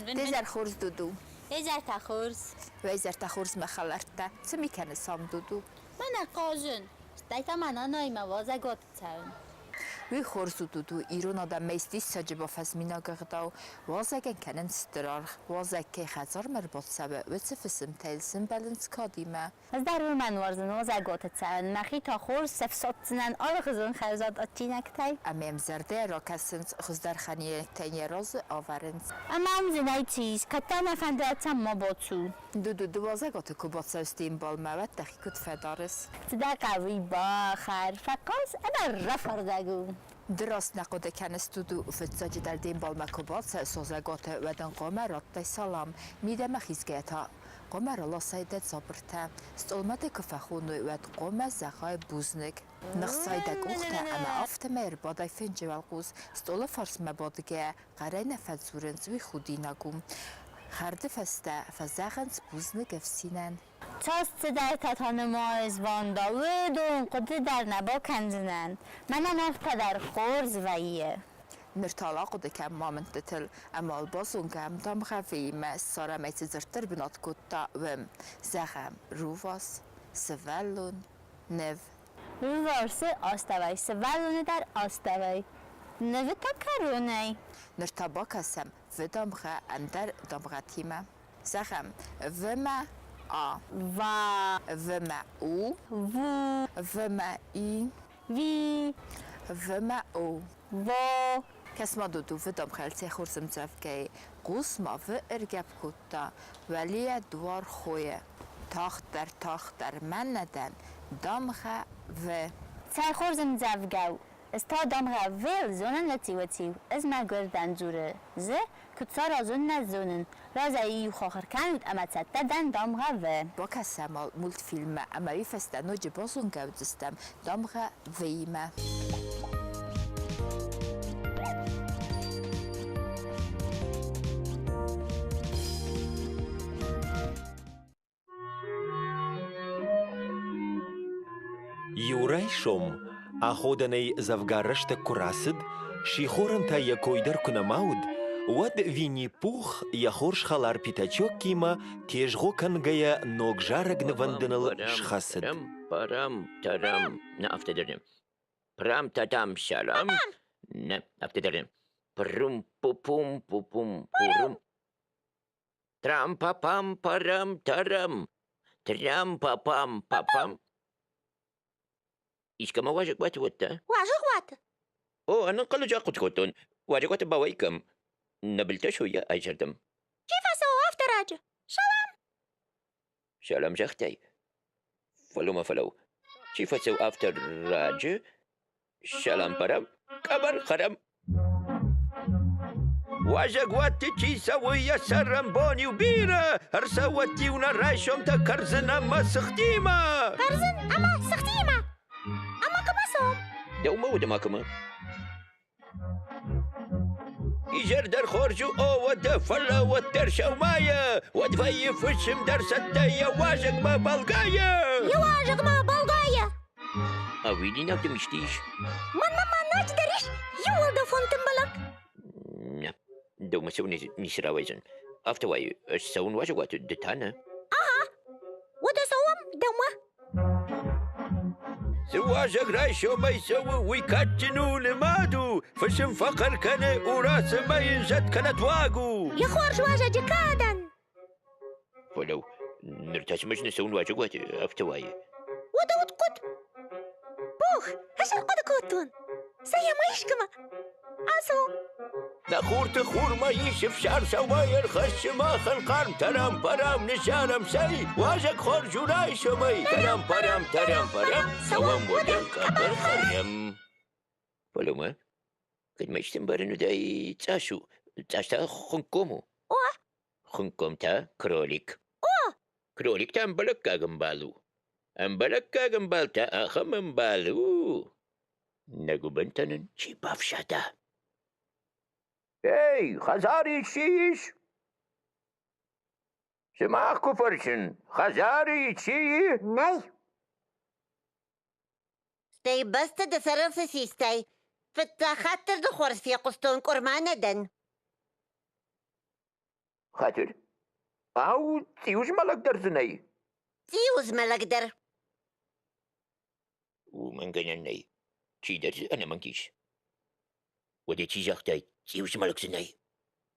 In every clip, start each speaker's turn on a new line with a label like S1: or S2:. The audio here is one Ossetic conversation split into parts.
S1: Де зӕр хорз, Дуду.
S2: Де зӕртӕ хорз.
S1: Уӕ изӕртӕ хорз, мӕ хӕлӕрттӕ. Цы ми кӕныс ам, Дуду?
S2: Мӕнӕ хъазын. Стӕй та мӕ нанаимӕ уазӕгуаты цӕуын.
S1: Уый хорз у, Дуду, ирон адӕммӕ ис диссаджы бафӕзминаг ӕгъдау. Уазӕгӕн кӕнынц стыр аргъ. Уазӕг кӕй хӕдзармӕ ӕрбацӕуы, уыцы фысымтӕ йыл сӕмбӕлынц кадимӕ.
S2: Ӕз дӕр уымӕн уарзын уазӕгуаты цӕуын. Мӕхи та хорз сӕфсаддзынӕн алыхуызон хӕрзад адджинӕгтӕй.
S1: Ӕмӕ йӕм зӕрдӕйӕ ракӕсынц, хуыздӕр хӕринӕгтӕ йын йӕ разы авӕрынц.
S2: Ӕмӕ ам зынӕй чи ис, кӕд та нӕ фӕнды ӕцӕм ма бацу.
S1: Дуду, ды уазӕгуаты куы бацӕуыс де мбалмӕ, уӕд дӕхи куыд фӕдарыс?
S2: Цы дӕ хъӕуы, бахӕр, фӕхъаз ӕмӕ рафардӕг у.
S1: Ды раст нӕ хъуыды кӕныс, Дуду, фыццаджыдӕр де мбалмӕ куы бацӕуыс уазӕгуаты, уӕд ын хъуамӕ радтай салам, мидӕмӕ хизгӕйӕ та хъуамӕ раласай дӕ дзабыртӕ. Стъолмӕ дӕ куы фӕхоной, уӕд хъуамӕ зӕгъай бузныг. Ныхсай дӕ къухтӕ ӕмӕ афтӕмӕй ӕрбадай фынджы уӕлхъус. Стъолы фарсмӕ бадгӕйӕ, хъӕрӕй нӕ фӕдзурынц, уый худинаг у. Хӕрды фӕстӕ фӕзӕгъынц бузныг ӕфсинӕн.
S2: Цас цыдӕртӕ та нымайыс, Ванда, уыдон хъуыды дӕр нӕ бакӕндзынӕн. Мӕнӕн афтӕ дӕр хорз вӕййы.
S1: Ныр та ахъуыды кӕн мамынтытыл ӕмӕ базонгӕ ӕмдамгъӕ В-имӕ, ссарӕм ӕй цы дзырдты ӕрбынат кодта, уым. Зӕгъӕм, рувас, сывӕллон, ныв.
S2: Рувасы астӕуӕй, сывӕллоны дӕр астӕуӕй. Нывы та кӕронӕй.
S1: Ныр та бакӕсӕм В дамгъӕ ӕндӕр дамгъӕтимӕ. Зӕгъӕм, В-мӕ А.
S2: Ва.
S1: В-мӕ У.
S2: Ву.
S1: В-мӕ И.
S2: Ви.
S1: В-мӕ О.
S2: Во.
S1: Кӕс-ма, Дуду, В дамгъӕ хорз ӕмдзӕвгӕйы. Хъус-ма, В ӕргӕпп кодта, уӕлейӕ дуар хойы. Тагъддӕр, тагъддӕр, мӕнӕ дӕн, дамгъӕ В.
S2: Цӕй хорз ӕмдзӕвгӕ у! Ӕз та дамгъӕ В-ыл зонын ӕциу-ӕциу, ӕз мӕгуыр дӕн, дзуры. З, куыд саразон, нӕ зонын. Разӕй иу хох ӕркӕнут ӕмӕ цӕттӕ дӕн дамгъӕ В.
S1: Бакӕсӕм мультфильммӕ ӕмӕ уый фӕстӕ ноджы базонгӕ уыдзыстӕм дамгъӕ В-имӕ.
S3: Иу райсом, аходӕнӕй дзӕвгар рӕстӕг куы рацыд, сихорӕн та йӕ кой дӕр куы нӕма уыд, уӕд Винни-Пух йӕ хорз хӕлар Пятачоккимӕ тезгъо кӕнгӕйӕ ног зарӕг нывӕндыныл схӕцыд.
S4: Парам, на автодерне. Прам татам шалам. На автодерне. Прум пупум пупум пурум. Трам-па-пам-парам-тарам, трям-па-пам-па-пам. Искӕмӕ уазӕгуаты уӕдта?
S5: Уазӕгуаты?
S4: О, ӕнӕнхъӕлӕджы ахъуыды кодтон. Уазӕгуаты бауай кӕм? Нӕ былтӕ сойӕ айзӕрдӕм.
S5: Чи фӕцӕуы афтӕ раджы? Салам!
S4: Салам загътай? Фӕлӕуу-ма, фӕлӕуу. Чи фӕцӕуы афтӕ раджы? Салам-парам, къӕбӕр хӕрӕм. Уазӕгуӕтты чи цӕуы, йӕ цӕрӕнбон-иу бирӕ, ӕрцӕуӕд-иу нӕ райсомтӕ кӕрдзын ӕмӕ цыхтимӕ.
S5: Кӕрдзын ӕмӕ цыхтимӕ? Ӕмӕ кӕмӕ цӕуӕм?
S4: Дӕумӕ уыд ӕмӕ кӕмӕ? Изӕр дӕр хорз у, о, уӕдӕ, фӕлӕ уӕддӕр сӕумӕйӕ, уӕд вӕййы фысым дӕр цӕттӕ йӕ уазӕгмӕ бӕлгӕйӕ.
S5: Йӕ уазӕгмӕ бӕлгӕйӕ.
S4: Ӕви дын исты ис?
S5: Мӕнмӕ ма ноджыдӕр ис иу уӕлдӕфон тымбылӕг.
S4: Нӕ, дӕумӕ цӕуын ницы рауайдзӕн. Афтӕ уайы, ӕз цӕуын уазӕгуаты, ды та нӕ.
S5: Ага, уӕдӕ цӕуӕм дӕумӕ.
S4: Цы уазӕг райсомӕй цӕуы, уый кадджын у, нымад у, фысым фӕхъӕр кӕны, ура, цымӕ йын зӕд кӕнӕ туаг у.
S5: Йӕ хорз уазӕджы кадӕн!
S4: Фӕлӕу, ныр та цымӕ цӕуын уазӕгуаты, афтӕ уайы.
S5: Уӕдӕ уыд хъуыд. Бог, ӕз ӕрхъуыды кодтон. Цӕй ӕмӕ искӕмӕ ацу.
S4: Нӕ хурты хурмӕ ис ӕфсӕр сӕумӕй ӕрхӕссы махӕн хъарм тарам-парам нысанӕм цӕй, уазӕг хорз у райсомӕй тарам-парам, тарам-парам, цӕуӕм уӕдӕ къӕбӕр хӕрӕм. Фӕлӕ-ма, кӕд ма исты ӕмбарын уыдаи цас у, цас та хуынкъком у?
S5: О!
S4: Хуынкъком та кролик.
S5: О!
S4: Кролик та ӕмбӕлӕггаг ӕмбал у. Ӕмбӕлӕггаг ӕмбал та ахӕм ӕмбал у, Нӕ гуыбынтӕ нын чи бафсада? Эй, хӕдзары исчи ис? Сымах куы фӕрсын, хӕдзары исчи и?
S5: Нӕй.
S6: Стӕй бӕстӕ дӕ сӕрыл цы систай? Фыццаг хатт дӕр дзы хорз фехъуыстон, къуырма нӕ дӕн.
S4: Хатыр. Ау, цъиузмӕлӕг дӕр дзы нӕй?
S6: Цъиузмӕлӕг дӕр.
S4: Уымӕн гӕнӕн нӕй. Чидӕр дзы ӕнӕмӕнг ис. Уӕдӕ чи загътай, цъиузмӕлӕг дзы нӕй?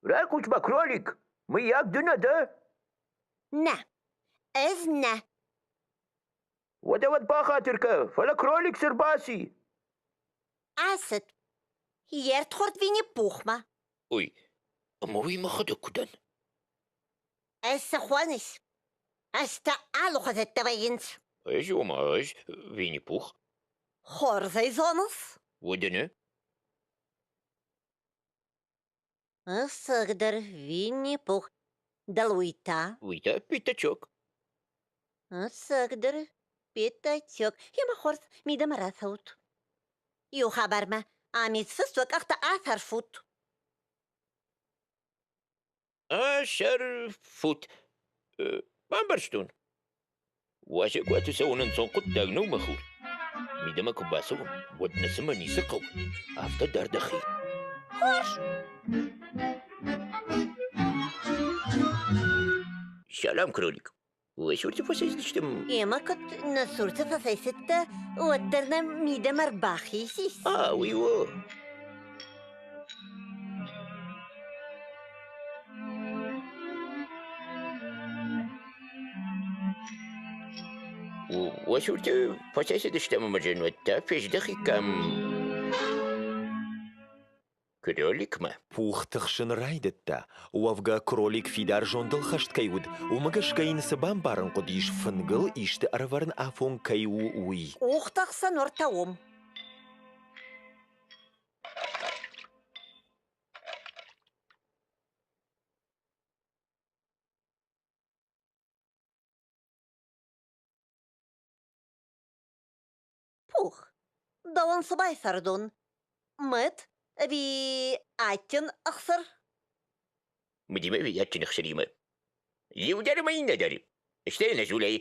S4: Райхъус-ма, кролик, мыййаг ды нӕ дӕ?
S6: Нӕ, ӕз нӕ.
S4: Уӕдӕ уӕд бахатыр кӕ, фӕлӕ кролик цы рбаци?
S6: Ацыд. Йе рдхорд Винни-Пухмӕ.
S4: Ой, ӕмӕ уый мӕхӕдӕг куы дӕн.
S6: Ӕз цы хоныс? Ӕз та алыхуызӕттӕ вӕййынц.
S4: Ӕз, ома ӕз, Винни-Пух.
S6: Хорз ӕй зоныс?
S4: Уӕдӕ нӕ.
S6: Ӕцӕгдӕр Винни-Пух. Дӕл уый та?
S4: Уый та Пятачок.
S6: Ӕцӕгдӕр Пятачок. Емӕ хорз, мидӕмӕ рацӕут. Иу хабармӕ ам исфыст уӕ къӕхтӕ асӕрфут.
S4: Асӕрфут. Бамбӕрстон. Уазӕгуаты цӕуын ӕнцон хъуыддаг нӕу, мӕ хур. Мидӕмӕ куы бацӕуӕм, уӕд нӕ цымӕ ницы хъӕуы, афтӕ дар дӕхи.
S6: Хорз.
S4: Салам, кролик. Уӕ цурты фӕцӕйцыдыстӕм?
S6: Ӕмӕ куыд нӕ цурты фӕцӕйцыдтӕ, уӕддӕр нӕм мидӕмӕ рбахизис.
S4: А, уый у. Уӕ цурты фӕцӕйцыдыстӕм ӕмӕ зын уӕдта фездӕхиккам кроликмӕ.
S3: Пух тыхсын райдыдта. Уӕвгӕ кролик фидар зондыл хӕст кӕй уыд, уымӕ гӕсгӕ йын цы бамбарын хъуыдис, фынгыл исты ӕрӕвӕрын афон кӕй у, уый.
S6: Къухтӕ хсӕн уӕртӕ уым. Пух, дӕуӕн цы байсӕрдон? Мыд ӕви адджын ӕхсыр?
S4: Мыдимӕ ӕви адджын ӕхсыримӕ? Иу дӕр ӕмӕ иннӕ дӕр. Стӕй нӕ зулӕй.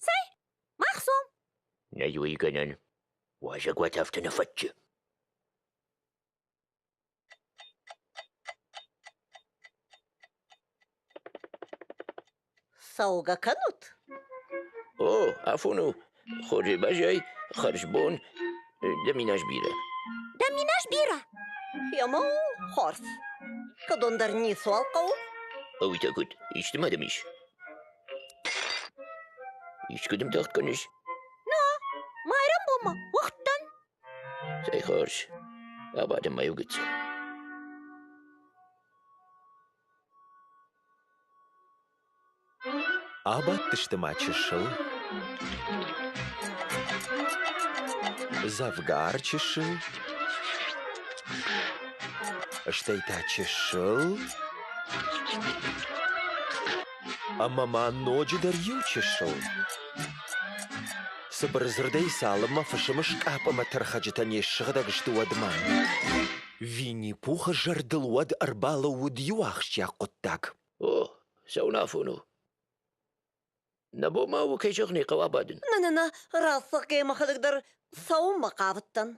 S5: Цӕй, мах цом.
S4: Нӕй уый гӕнӕн. Уазӕгуат афтӕ нӕ фӕтчы.
S6: Цӕугӕ кӕнут?
S4: О, афон у. Хорзӕй баззай, хӕрзбон. Дӕ минас бирӕ.
S5: Дӕ минас бирӕ.
S6: Ему хорз. Кӕдон дӕр ницуал хъӕуы?
S4: Уый та куыд? Исты ма дӕм ис? Искуыдӕм тагъд кӕныс?
S5: На, майрӕмбонмӕ уыгъдтӕн.
S4: Цӕй хорз. Абадӕм ма иу гыццыл.
S3: Абадтысты ма чысыл, дзӕвгар чысыл, стӕй та чысыл ӕмӕ ма ноджыдӕр иу чысыл. Цыбыр дзырдӕй цалынмӕ фысымы скъапп ӕмӕ тӕрхӕджытӕ не ссыгъдӕг сты, уӕдмӕ. Винни-Пухы зӕрдыл уӕд ӕрбалӕууыд иу ахсджиаг хъуыддаг.
S4: О, цӕуын афон у. Нӕ бон ма у, кӕй зӕгъын ӕй хъӕуы, абадын.
S6: Нӕ-нӕ-нӕ, рацӕгъгӕ мӕхӕдӕг дӕр цӕуынмӕ хъавыдтӕн.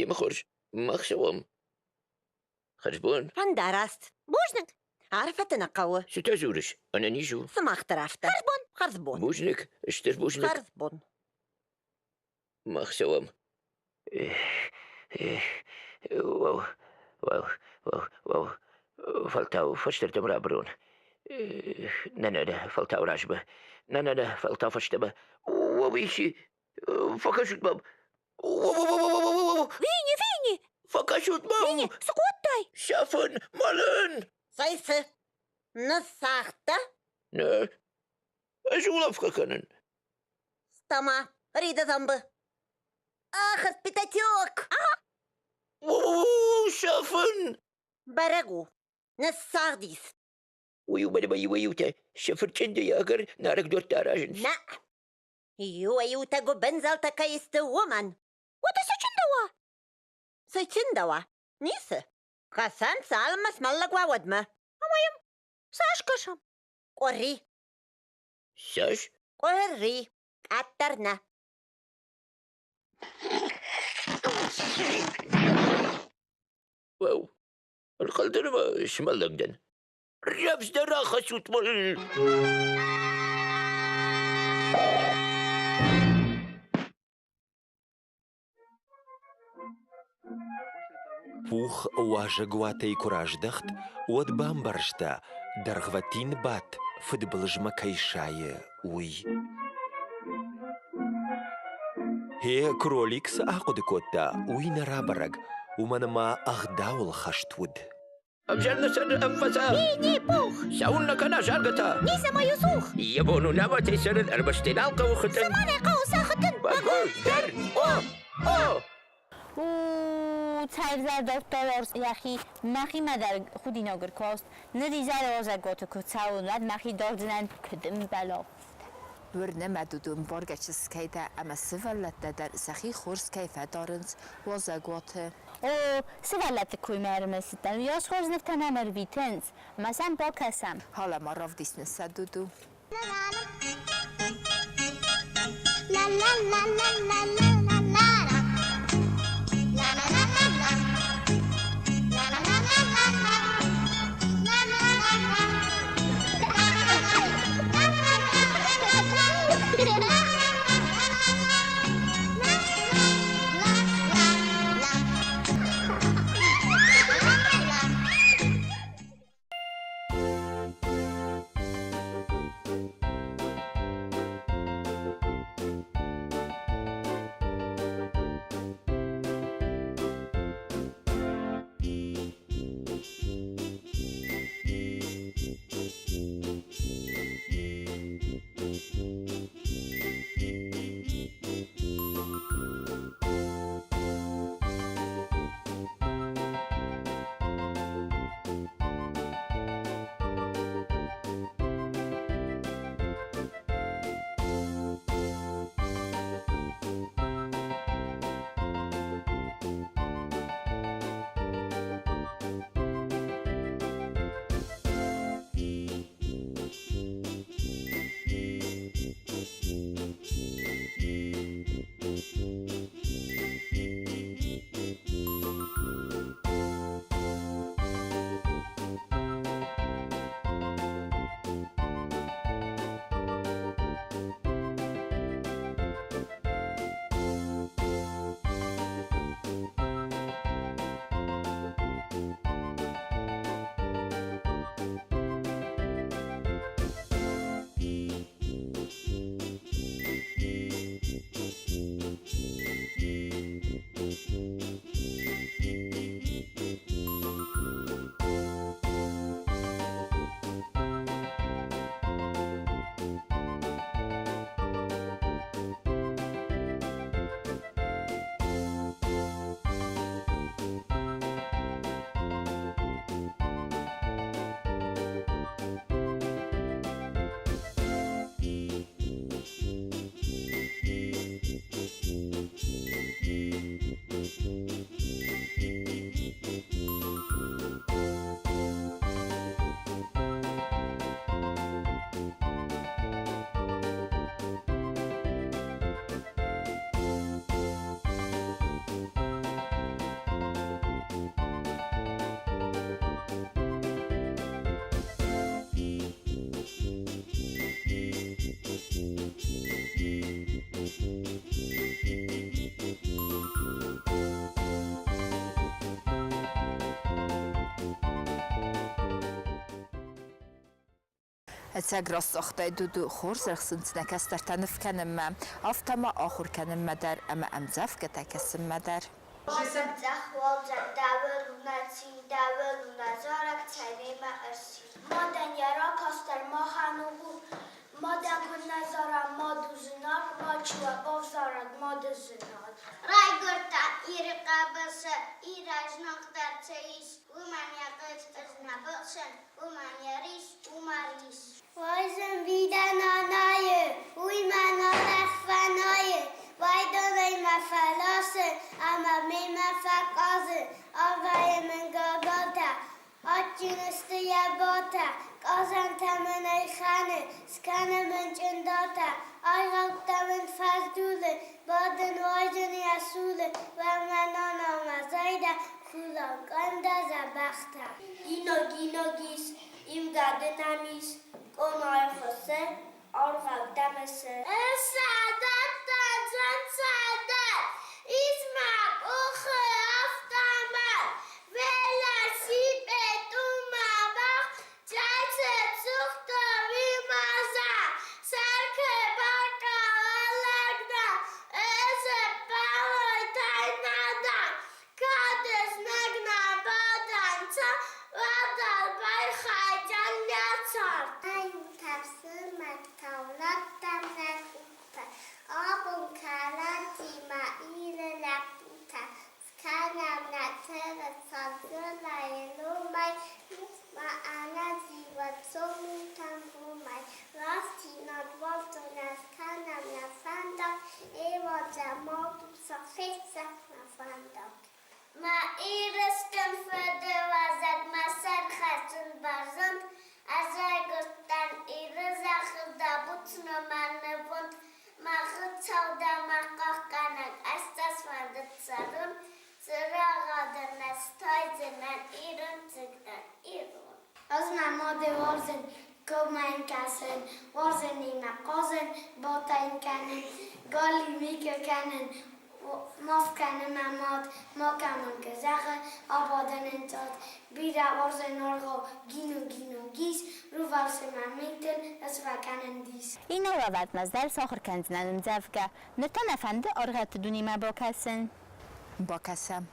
S4: Емӕ хорз, мах цӕуӕм. Хӕрзбон.
S6: Фӕндараст.
S5: Бузныг.
S6: Арфӕтӕ нӕ хъӕуы.
S4: Цытӕ дзурыс? Ӕнӕниз у.
S6: Сымах дӕр афтӕ.
S5: Хӕрзбон.
S6: Хӕрзбон.
S4: Бузныг, стыр бузныг.
S6: Хӕрзбон.
S4: Мах цӕуӕм. Уӕу, уӕу, уӕу, уӕу. Фӕлтау фӕстӕрдӕм рабырон. Нӕ, нӕ, нӕ, фӕлтау размӕ. Нӕ, нӕ, нӕ, фӕлтау фӕстӕмӕ. Уӕу, исчи, фӕкӕсут мӕм. Уӕу, уӕу, уӕу, уӕу, уӕу.
S5: Винни, Винни!
S4: Фӕкӕсут мӕм!
S5: Винни, цы кодтай?
S4: Сӕфын, мӕлын!
S6: Цӕй цы? Ныссагъта?
S4: Нӕ, ӕз улӕфгӕ кӕнын.
S6: Стама, Рида зомбы. Ах, пятачок!
S4: У-у-у, сӕфын!
S6: Бӕрӕг у, ныссагъдис.
S4: Уый уымӕн ӕмӕ иуӕй-иутӕ сӕ фырчъындыйы ӕгӕр нарӕг дуӕрттӕ аразынц.
S6: Нӕ, иуӕй-иутӕ гуыбындзӕлтӕ кӕй сты, уымӕн.
S5: Уӕдӕ цы чындӕуа?
S6: Цы чындӕуа? Ницы. Хасан цалынмӕ смӕллӕг уа, уӕдмӕ.
S5: Ӕмӕ йӕм цас кӕсӕм?
S6: Къуыри.
S4: Цас?
S6: Къуыри. Къаддӕр нӕ.
S4: Уӕу, ӕнхъӕлдӕн ӕмӕ смӕллӕг дӕн. Рӕвдздӕр ахӕссут мыл!
S3: Пух уазӕгуатӕй куы раздӕхт, уӕд бамбӕрста, дӕргъвӕтин бадт фыдбылызмӕ кӕй сайы, уый. Гье, кролик цы ахъуыды кодта, уый нӕ рабӕрӕг, уымӕн ӕмӕ ӕгъдауыл хӕст уыд.
S4: Ӕвзӕр нысан ӕмфӕза.
S5: Винни-Пух!
S4: Цӕуылнӕ кӕна заргӕ та?
S5: Ницӕмӕй у цух!
S4: Йӕ бон у нӕмӕтӕй цӕрын, ӕрмӕст ӕй нал хъӕуы хытын.
S5: Цыма нӕ хъӕуы сӕ хытын?
S4: Бӕгуыдӕр! О! О!
S2: У, цӕй дардта йӕхи, мӕхимӕ дӕр худинаг ӕркаст. Ныр изӕры уазӕгуаты куы цӕуын, уӕд мӕхи дардзынӕн, куыд ӕмбӕла.
S1: Уырны мӕ, Дуду ӕмбаргӕ чызг кӕй дӕ ӕмӕ сывӕллӕттӕ дӕр сӕхи хорз кӕй фӕдарынц уазӕгуаты.
S2: О, сывӕллӕтты коймӕ ӕрымысыдтӕн, уыйас хорз нывтӕ нӕм ӕрвитынц, ӕмӕ сӕм бакӕсӕм.
S1: Халӕ ма равдис нын сӕ, Дуду. Ӕцӕг раст загътай, Дуду, хорз ӕрхсынц нӕ кӕстӕртӕ ныв кӕнынмӕ, афтӕ ма ахуыр кӕнынмӕ дӕр ӕмӕ ӕмдзӕвгӕтӕ кӕсынмӕ дӕр.
S7: Цъӕх уалдзӕг дӕуыл у нӕ цин, дӕуыл у нӕ зарӕг, цӕй мемӕ ӕрцин. Мадӕн йӕ ракастӕр махӕн у хур, мадӕн куыннӕ зарӕм, мад у зынаргъ, мачи уӕ бавзарӕд мады зынад.
S8: Райгуырдтӕн Иры хъӕбысы, Ирӕй зынаргъдӕр цы ис, уымӕн йӕ хъыз ӕз нӕ быхсын, уымӕн йӕ рис у мӕ рис.
S7: Уарзын бирӕ нанайы, уый мӕ арӕх фӕнайы, Байдонӕй мӕ фӕласы ӕмӕ мемӕ фӕхъазы, Авӕйы мын гагатӕ, адджын сты йӕ батӕ, Хъазӕнтӕ мын ӕлхӕны, скӕны мын чъындатӕ, Аргъӕуттӕ мын фӕдзуры, бадын уарзын йӕ цуры, Уӕ мӕ нана, мӕ зӕрдӕ, хурау кӕн дӕ дзӕбӕхтӕ.
S9: Гино-гино-гис, Имгӕды нӕм ис къонайы хуысы, аргъӕуттӕ мысы.
S7: Садӕттӕ садӕт, ис мӕ къухы автомат, велосипед у мӕ бӕх, Чачы цухтӕ маза, сӕркы бакъалӕгдӕ, эзы пӕлой тайнада, Кӕд знаг нӕ бадӕнцӕ, уӕд ӕрбайхайдзӕн нӕ цард.
S8: Ӕнтӕфсымӕртау нӕ къухтӕ, абон кӕрӕдзимӕ Иры лӕппутӕ скӕнӕм нӕ тырыса дзыллӕйы номӕй, Рухсмӕ ӕнӕзивӕг цомутӕм уымӕй. Рӕстдзинад уарзонӕн скӕнӕм нӕ фӕндаг, Ӕвӕдза, мад у сӕ фесӕфт нӕ фӕндаг.
S9: Мӕ Ирыстон фыдыуӕзӕг, мӕ сӕр хӕссын бӕрзонд, Ӕз райгуырдтӕн Иры зӕххыл, дӕ буц мӕ нывонд, Мӕ Хуыцау дӕ мӕ хъахъхъӕнӕг, ӕз цас фӕнды цӕрон, Цырагъадӕн нӕ стайдзынӕн, ирон чызг дӕн, ирон.
S7: Ӕз мӕ мады уарзын, коммӕ йын кӕсын, уарзын ын мӕ хъазын, батӕ йын кӕнын, гали митӕ кӕнын, маф кӕны мӕ мад, макӕмӕн куы зӕгъы, абадын ӕнцад. Бирӕ уарзын аргъау гино-гино гис, рувасы мӕ митыл ӕз фӕкӕнын дис.
S2: Иннӕ уавӕрмӕ дӕр сахуыр кӕндзынӕн ӕмдзӕвгӕ. Ныр та нӕ фӕнды ӕргъӕдты дунемӕ бакӕсын.
S1: Бакӕсӕм.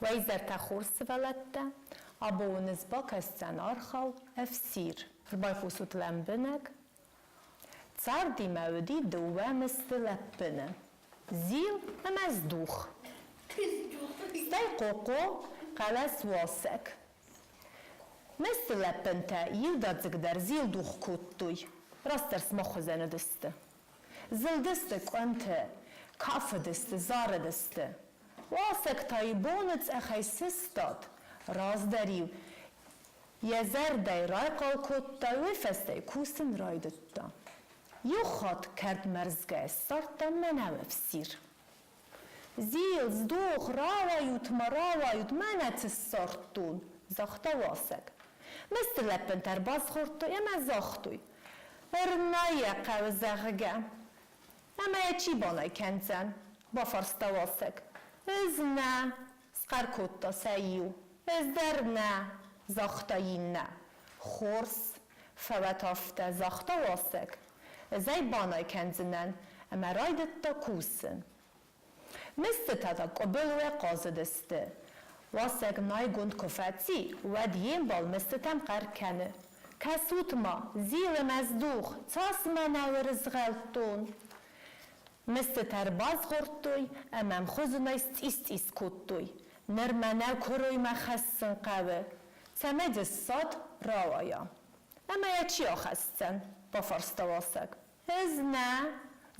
S10: Уӕ изӕртӕ хорз сывӕллӕттӕ, абон ӕз бакӕсдзӕн аргъау Ӕфсир. Ӕрбайхъусут лӕмбынӕг. Цардимӕ уыди дыууӕ мысты лӕппыны. Зил ӕмӕ здух. Стӕй Хъохъо хъӕлӕс уасӕг. Мысты лӕппынтӕ иудадзыгдӕр зилдух кодтой, растдӕр сымах хуызӕн уыдысты. Зылдысты къуымты, кафыдысты, зарыдысты. Уасӕг та-иу боныцъӕхӕй сыстад, раздӕр-иу йӕ зӕрдӕйы райхъал кодта, уый фӕстӕ кусын райдыдта. Иу хатт кӕрдмӕрзгӕ ссардта мӕнӕуы ӕфсир. Зил, здух, рауайут-ма, рауайут, мӕнӕ цы ссардтон, загъта уасӕг. Мысты лӕппынтӕ ӕрбазгъордтой ӕмӕ загътой: Ӕрна йӕ хъӕуы, зӕгъгӕ. Ӕмӕ йӕ чи банай кӕндзӕн? бафарста уасӕг. Ӕз нӕ, схъӕр кодта сӕ иу. Ӕз дӕр нӕ, загъта иннӕ. Хорз, фӕлӕ та афтӕ, загъта уасӕг. Ӕз ӕй банай кӕндзынӕн, ӕмӕ райдыдта кусын. Мыстытӕ та къуыбылойӕ хъазыдысты. Уасӕг найгонд куы фӕци, уӕд йе мбал мыстытӕм хъӕр кӕны: Кӕсут-ма, зилы мӕ здух, цас мӕнӕу ӕрызгъӕлдтон! Мыстытӕ ӕрбазгъордтой ӕмӕ ӕмхуызонӕй сцъис-цъис кодтой. Ныр мӕнӕу куыроймӕ хӕссын хъӕуы, цӕмӕй дзы ссад рауайа. Ӕмӕ йӕ чи ахӕсдзӕн? бафарста уасӕг. Ӕз нӕ,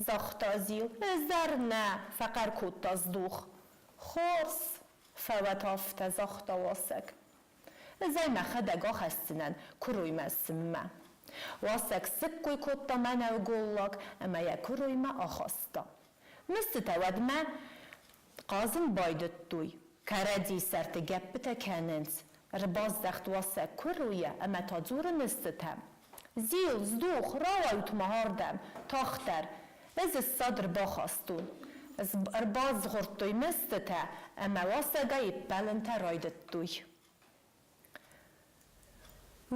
S10: загъта Зил, ӕз дӕр нӕ, фӕхъӕр кодта Здух. Хорз, фӕлӕ та афтӕ загъта уасӕг. Ӕз ӕй мӕхӕдӕг ахӕсдзынӕн куыроймӕ цыммӕ. Уасӕг сыккой кодта мӕнӕуы голлаг ӕмӕ йӕ куыроймӕ ахаста. Мыстытӕ уӕдмӕ. Хъазын байдыдтой, кӕрӕдзи сӕрты гӕппытӕ кӕнынц. Ӕрбаздӕхт уасӕг куыройӕ ӕмӕ та дзуры мыстытӕм: Зил, здух, рауайут-ма ардӕм, тагъддӕр! Ӕз ссад ӕрбахастон. Ӕрбазгъордтой мыстытӕ ӕмӕ уасӕгӕй ӕппӕлынтӕ райдыдтой.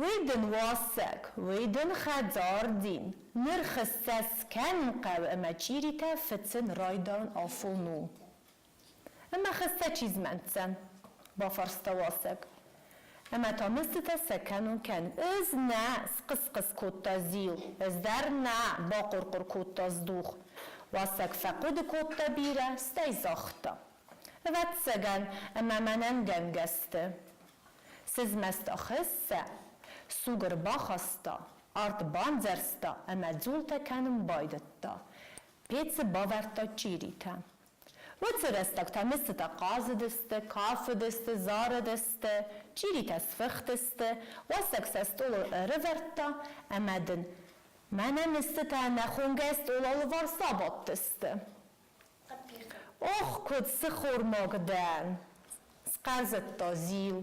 S10: Уый дын уасӕг, уый дын хӕдзардзин, ныр хыссӕ скӕнын хъӕуы ӕмӕ чъиритӕ фыцын райдайын афон у. Ӕмӕ хыссӕ чи змӕнтдзӕн? бафарста уасӕг. Ӕмӕ та мыстытӕ сӕ кӕнон кӕн. Ӕз нӕ, схъыс-хъыс кодта Зил, ӕз дӕр нӕ, бахъуыр-хъуыр кодта Здух. Уасӕг фӕхъуыды кодта бирӕ, стӕй загъта. Ӕвӕццӕгӕн, ӕмӕ мӕнӕн гӕнгӕ сты. Сызмӕста хыссӕ, суг ӕрбахаста, арт бандзӕрста ӕмӕ дзултӕ кӕнын байдыдта. Пецы бавӕрдта чъиритӕ. Уыцы рӕстӕг та мыстытӕ хъазыдысты, кафыдысты, зарыдысты, чъиритӕ сфыхтысты, уасӕг сӕ стъолыл ӕрывӕрдта ӕмӕ дын мӕнӕ мыстытӕ ӕнӕхонгӕ стъолы алыварс абадтысты. Ох, куыд сыхормаг дӕн! схъӕрзыдта Зил.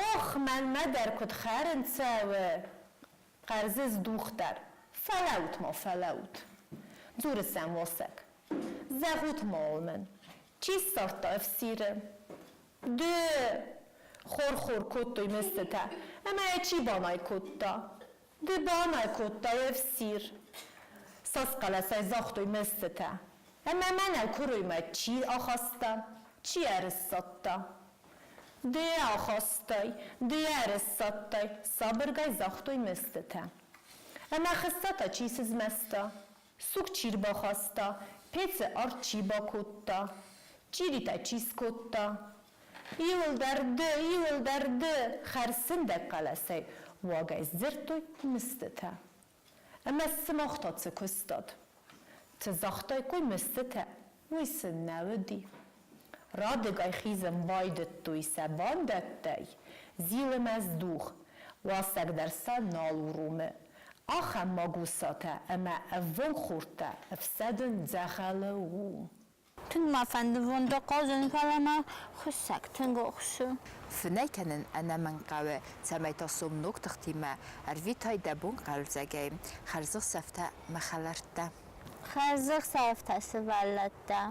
S10: Ох, мӕнмӕ дӕр куыд хӕрын цӕуы! Хъӕрзы здух дӕр. Фӕлӕуут-ма, фӕлӕуут! Дзуры сӕм уасӕг. Зӕгъут-ма мын, чи ссардта ӕфсиры? Ды! Хор-хор кодтой мыстытӕ, ӕмӕ йӕ чи банай кодта? Ды банай кодтай ӕфсир! Цас хъӕлӕсӕй загътой мыстытӕ. Ӕмӕ мӕнӕ куыроймӕ чи ахаста, чи ӕрыссадта? Ды ахастай, ды ӕрыссадтай, сабыргай загътой мыстытӕ. Ӕмӕ хыссӕ та чи сызмӕста? Суг чи рбахаста, пецы арт чи бакодта, чъиритӕ чи скодта? Иуылдӕр ды, иуылдӕр ды, хӕрзсындӕг хъӕлӕсӕй уагӕй сдзырдтой мыстытӕ. Ӕмӕ сымах та цы куыстат? Цы загътаиккой мыстытӕ, уый сын нӕ уыди. Радыгай хизын байдыдтой сӕ бандӕттӕй, зилы мӕздух, уасӕг дӕр сӕ нал уромы. Ахӕм магусатӕ ӕмӕ ӕввонгхортӕ ӕфсӕдын дзӕгъӕлы у.
S2: Тынг мӕ фӕнды вондӕ хъазын, фӕлӕ мӕ хуыссӕг тынг ӕхсы.
S1: Фынӕй кӕнын ӕнӕмӕнг хъӕуы, цӕмӕй та сом ног тыхтимӕ ӕрвитай дӕ бон хъӕлдзӕгӕй. Хӕрзӕхсӕвтӕ, мӕ хӕлӕрттӕ!
S2: Хӕрзӕхсӕвтӕ, сывӕллӕттӕ!